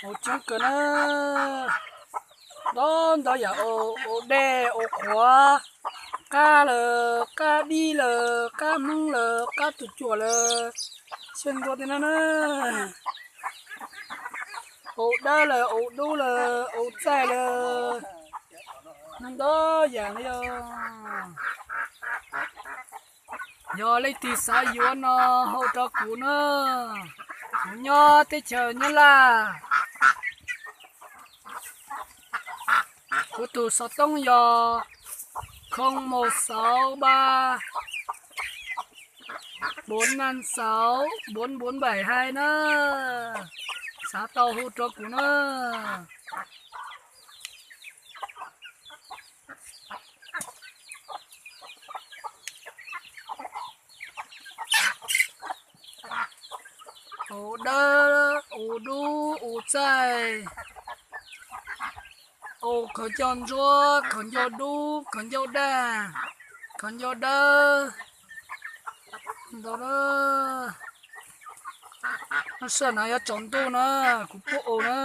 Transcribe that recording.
Ua tseeb kawg na, ntau ntau yam, ua dej, ua qhuav, qab lawm, qab dib lawm, qab hmoob lawm, qab tus cuam lawm, txhia ntua tiag na na. Ua dawb lawm, ua dub lawm, ua txaij lawm, ntau ntau yam li os. Yog leej twg xav yuav no hu rau kuv na, kuv nyob teb chaws Nyab Laj. Kuv tus xov tooj yog không một sáu ba bốn năm sáu bốn bốn bảy hai na. Xav tau hu rau kuv na. Ua dawb, ua dub, ua txaij, ua khaub ncaug ntsuab, khaub ncaug dub, khaub ncaug daj, khaub ncaug dawb. Ntau, lub sij hawm no yuav tsaus ntuj na, kuv pub ua na.